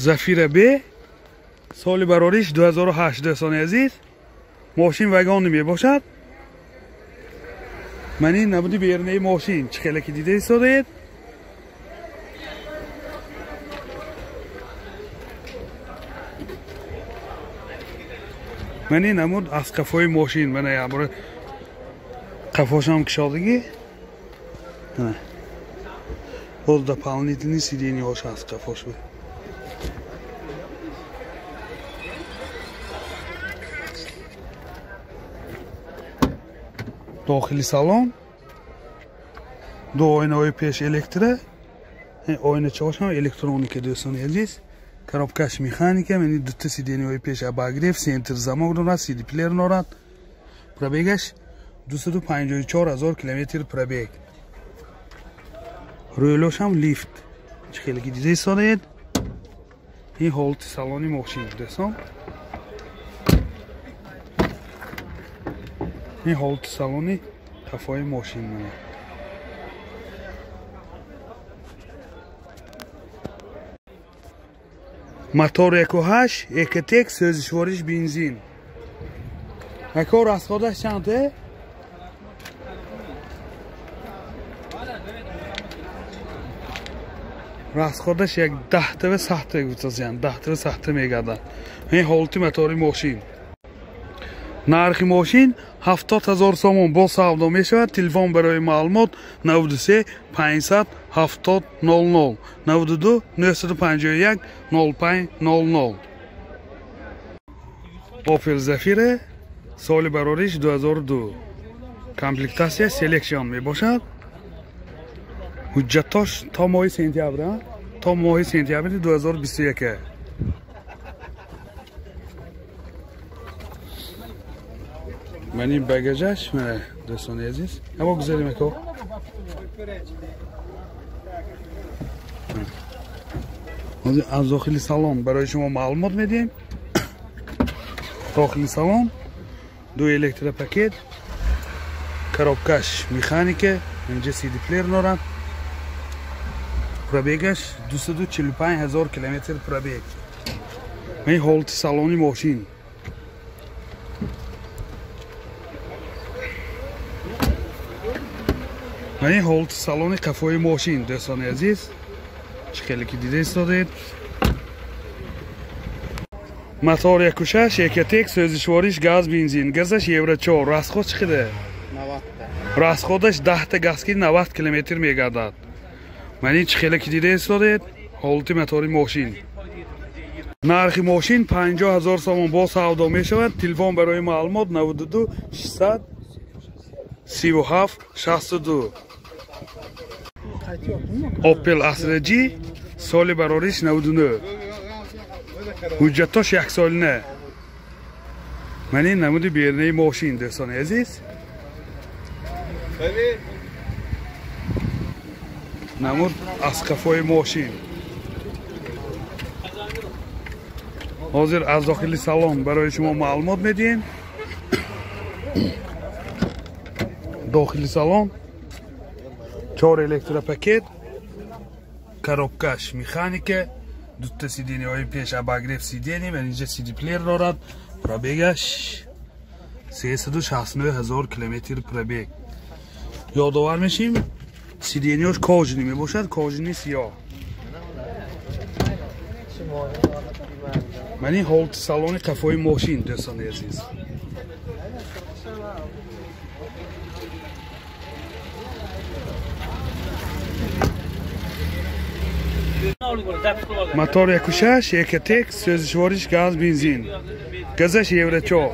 Зафира Б соли барориш 2008 дӯстони азиз. Мошин вагонӣ мебошад. Ман ин намуди берунаи мошин чӣ хеле ки дида истодаед. Ман ин намуд аз қафои мошин, мана ябора қафошам кушодагӣ. Боз дополнительный сиденьеҳош аз қафош буд. Дохили салон ду оинаҳои пеш электро, оиначаҳошам электроника дӯстони азиз. Коробкаш механика, яъне дута сиденьеҳои пеш обогрев, центр замок дорад, CD плеер дорад. Пробегаш 254 ҳазор километр пробег. Рӯлошам лифт. Чӣ хеле ки дида истодаед. Ин ҳолати салони мошин дӯстон. Ин ҳолати салони қафои мошин. Мотор 1.8 Экотек, сӯзишвориш бензин. Ако расходаш чанд е? Расходаш як 10 сахта гуфтазян, 10 сахта мегардад. Ин ҳолати мотори мошин. Нархи мошин 70 ҳазор сомон бо савдо мешавад. Телефон барои маълумот 93 500 70 00 92 951 05 00. Opel Zafira соли барориш 2002. Комплектатсия Selection мебошад. Ҳуҷҷатош то моҳи сентябр, то моҳи сентябри 2021. Ман ин багажаш, мана дӯстони азиз. Ҳаво гузарем ако. Ҳозир аз дохили салон барои шумо маълумот медиҳем. Дохили салон ду электропакет, коробкаш механика, инҷа CD плеер дорад. Пробегаш 245 ҳазор километр пробег. Ин ҳолати салони мошин. Ин ҳолати салони қафои мошин дӯстони азиз. Чӣ хеле ки дида истодаед. Мотор 1.6 Экотек, сӯзишвориш газ бензин, газаш евро 4. Расход чӣ қадар? 90. Расходаш 10 та газ ки 90 километр мегардад. Ман ин чӣ хеле ки дида истодаед ҳолати мотори мошин. Нархи мошин 50 ҳазор сомон бо савдо мешавад. Телефон барои маълумот 92 600 37 62. Opel Astra G соли барориш 99. Ҳуҷҷатош яксолина. Ман ин намуди берунаи мошин дӯстони азиз. Намуд аз қафои мошин. Ҳозир аз дохили салон барои шумо маълумот медиҳем. Дохили салон 4 электропакет, коробкаш механика, дута сиденьеҳои пеш обогрев сиденье, ва инҷа CD плеер дорад. Пробегаш 369 ҳазор километр пробег. Ёдовар мешим, сиденьеҳош кожини мебошад, кожини сиёҳ. Ман ин ҳолати салони қафои мошин дӯстони азиз. Мотор 1.6 Экотек, сӯзишвориш газ бензин, газаш евро 4.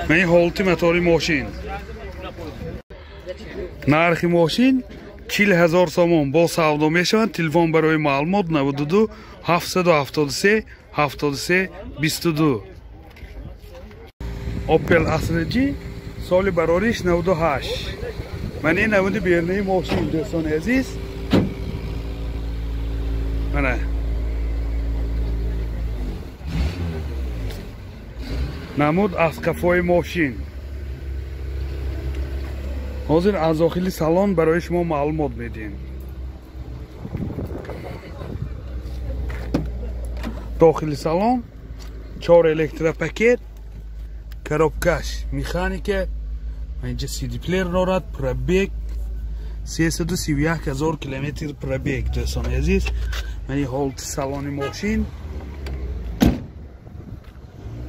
Ман ин ҳолати мотори мошин. Нархи мошин 40 ҳазор сомон бо савдо мешавад. Телефон барои маълумот 92 773 73 22. Opel Astra G соли барориш 98. Ман ин намуди берунаи мошин дӯстони азиз. Мана намуд аз қафои мошин. Ҳозир аз дохили салон барои шумо маълумот медиҳем. Дохили салон 4 электропакет, коробкаш механика, инҷа CD плеер дорад, пробег 331 ҳазор километр пробег. Дӯстони азиз, мани ҳолати салони мошин,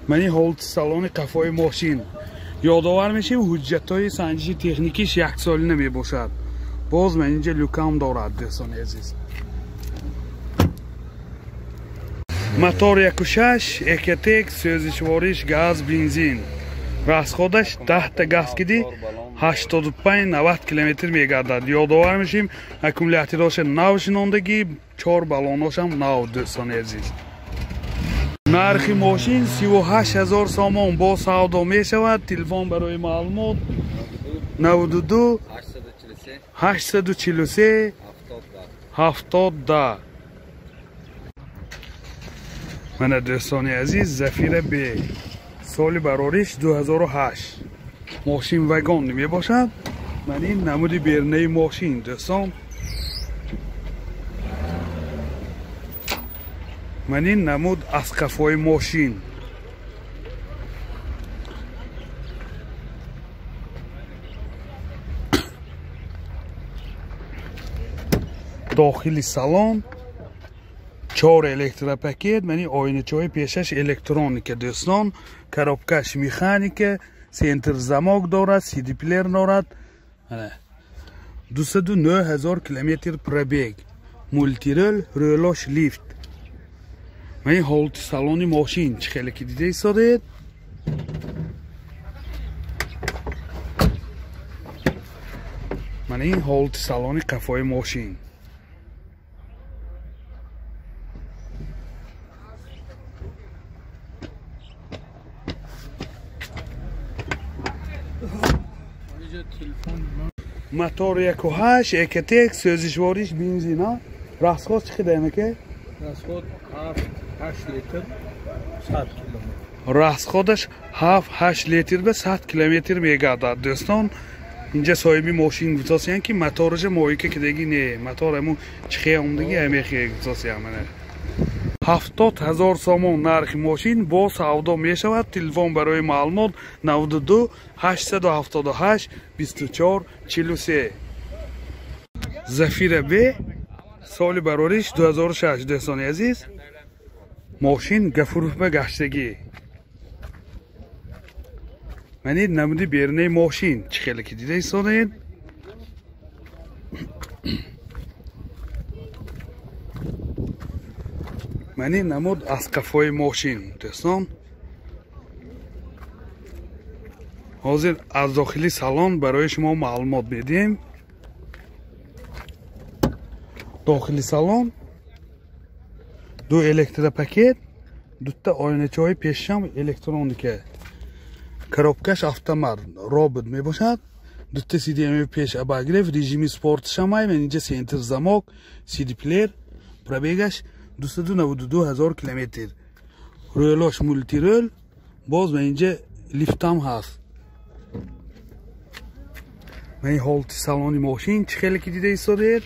мани ҳолати салони қафои мошин. Ёдовар мешавем, ҳуҷҷатҳои санҷиши техникиш яксолина мебошад. Боз ман инҷа люкам дорад, дӯстони азиз. Мотор 1.6, Экотек, сӯзишвориш газ, бензин. Расходаш 10 та газ киди 85-90 километр мегардад. Ёдовар мешавем, аккумулятороша нав шинондагӣ, 4 баллоношам нав, дӯстони азиз. Нархи мошин 38 ҳазор сомон бо савдо мешавад. Телефон барои маълумот 92 843 70. Мана дӯстони азиз, Зафира Б, соли барориш 2008. Мошин вагон мебошад. Ман ин намуди бернаи мошин, дӯстон. Ман ин намуд аз қафои мошин. Дохили салон 4 электропакет, мани оиначаҳои пешаш электроника, дӯстон. Коробкаш механика, центр замок дорад, CD плеер дорад. 209 ҳазор километр пробег. Мултирол, рӯлош лифт. Мани ҳолати салони мошин чӣ хеле ки дида истодаед. Мани ҳолати салони қафои мошин. Мотор 1.8, Экотек, сӯзишвориш бензин. Расход чӣ қадар ака? Расход 7-8 литр 100 километр. Расходаш 7-8 литр ба 100 километр мегардад, дӯстон. Инҷа соҳиби мошин гуфтосиян ки моторша моика кидаги не, мотор ҳамун чихе омдаги ҳамехе гуфтосиян. Мана 70 ҳазор сомон нархи мошин бо савдо мешавад. Телефон барои маълумот 92 878 24 43. Зафира Б, соли барориш 2006, дӯстони азиз. Мошин Гафуров ба гаштагӣ. Мани намуди берунаи мошин чӣ хеле ки дида истодаед. Мани намуд аз қафои мошин, дӯстон. Ҳозир аз дохили салон барои шумо маълумот медиҳем. Дохили салон ду электропакет, дута оиначаҳои пешам электроника. Коробкаш автомат, робот мебошад. Дута CDM пеш обогрев, режими спортшамай, ман инҷа центр замок, CD плеер, пробегаш 292 ҳазор километр. Рӯлош мултирол, боз ман инҷа лифтам ҳаст. Ман ин ҳолати салони мошин чӣ хеле ки дида истодаед.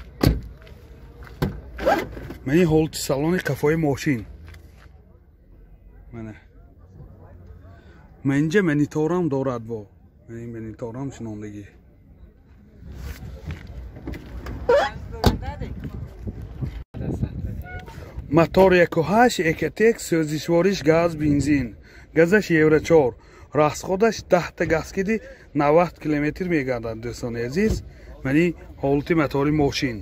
Ман ин ҳолати салони қафои мошин. Мана ман инҷа мониторам дорад бо. Ман ин мониторам шинондагӣ. Мотор 1.8, Экотек, сӯзишвориш газ, бензин. Газаш Евро 4. Расходаш 10 та газ киди 90 километр мегардад, дӯстони азиз. Мани ҳолати мотори мошин.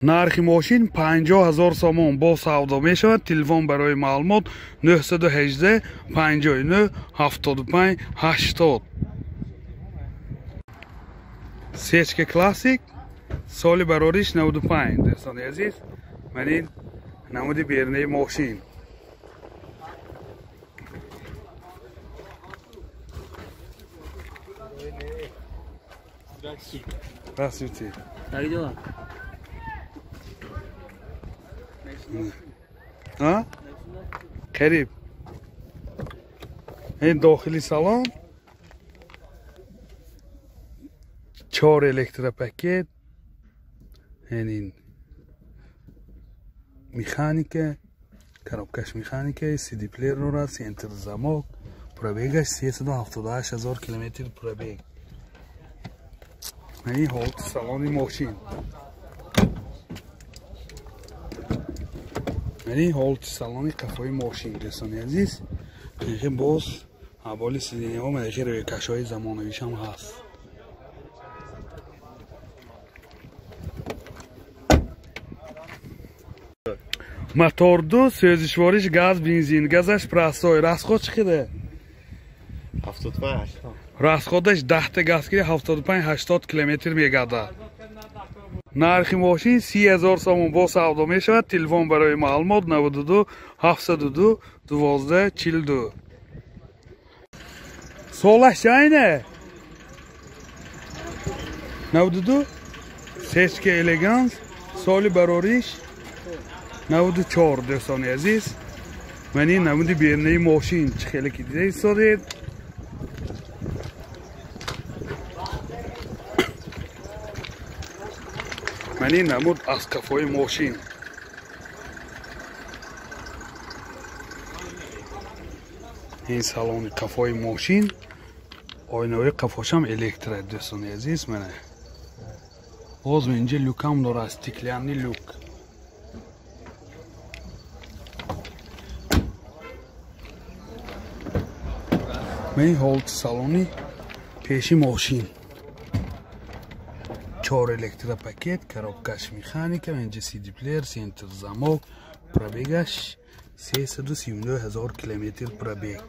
Нархи мошин 50 ҳазор сомон бо савдо мешавад. Телефон барои маълумот 918 59 75 80. Сечка Классик, соли барориш 95, дӯстони азиз. Ман ин намуди берунаи мошин. Здравствуйте. Как дела? А? Қариб. Ин дохили салон 4 электропакет, Ин механика, коробкаш механика, CD плеер дорад, центр замок, пробегаш 378 ҳазор километр пробег. Ин ҳолати салони мошин. Ин ҳолати салони қафои мошин, дӯстони азиз. Ин боз ҳаволи сидениҳо, мадаки рӯйкашҳои замонавишам ҳаст. Мотор ду, сӯзишвориш газ, бензин, газаш простой. Расход чӣ қадар? 75-80. Расходаш 10 та газ гири 75-80 километр мегардад. Нархи мошин 30 ҳазор сомон бо савдо мешавад. Телефон барои маълумот 92 702 12 42. Солаш чайне? 92 Сечка Элеганс, соли барориш 94, дӯстони азиз. Ман ин намуди бернаи мошин чӣ хеле ки дида истодед. Ман ин намуд аз қафои мошин. Ин салони қафои мошин, оинаҳои қафошам электро, дӯстони азиз. Мана боз инҷа люкам дорад, стеклянный люк. Ман ин ҳолати салони пеши мошин. 4 электропакет, коробкаш механика, инҷа CD плеер, центр замок, пробегаш 339 ҳазор километр пробег.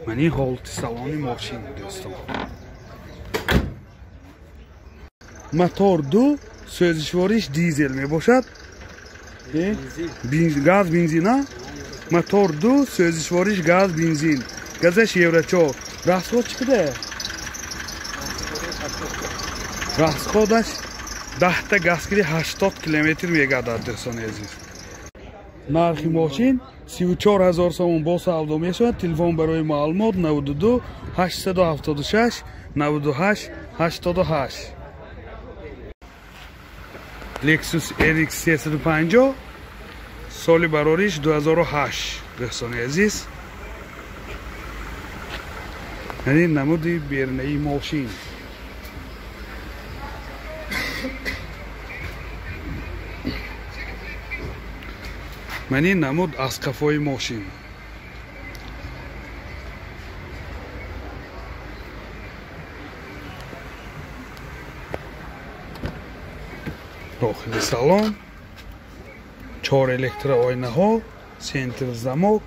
Ман ин ҳолати салони мошин, дӯстон. Мотор ду, сӯзишвориш дизел мебошад. Газ, бензин, мотор ду, сӯзишвориш газ, бензин. Газаш евро 4. Расход чӣ қадар? Расходаш 10 та газ гири 80 километр мегардад, дӯстони азиз. Нархи мошин 34 ҳазор сомон бо савдо мешавад. Телефон барои маълумот 92 876 98 88. Lexus RX 350, соли барориш 2008, дӯстони азиз. Ин намуди бернаи мошин. Ман ин намуд аз қафои мошин. Дохили салон 4 электроойнаҳо, центр замок,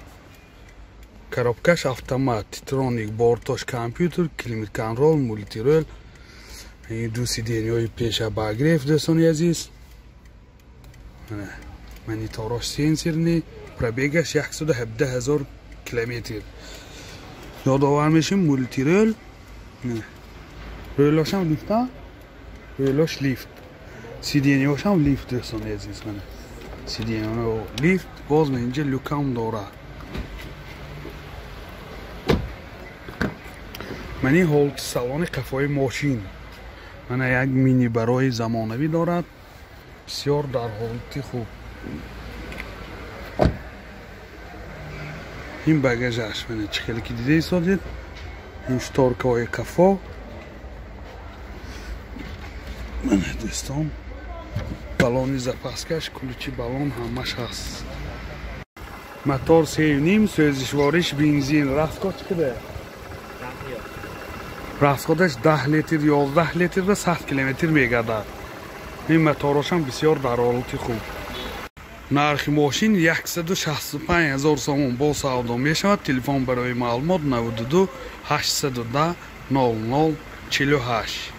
коробкаш автомат, титроник, бортош компютер, климат контрол, мультирол, ду сидениҳои пеша багреф, дӯстони азиз. Монитораш сенсорный, пробегаш 117 ҳазор километр. Ёдовар мешим, мультирол, рӯлошам лифта, рӯлош лифт, сидениҳошам лифт, дӯстони азиз. Мана сидениҳо лифт, боз инҷа люкам дорад. Ман ин ҳолати салони қафои мошин. Мана як мини барои замонавӣ дорад, бисёр дар ҳолати хуб. Ин багажаш, мана чӣ хеле ки дида истодед. Ин шторкаҳои қафо. Мана дӯстон, балони запаскаш, ключи балон ҳамаш ҳаст. Мотор 3.5, сӯзишвориш бензин. Расход чӣ қадар? Расходаш 10 литр, 11 литр ва 100 километр мегардад. Ин моторошам бисёр дар ҳолати хуб. Нархи мошин 165 ҳазор сомон бо савдо мешавад. Телефон барои маълумот 92 810 00 48.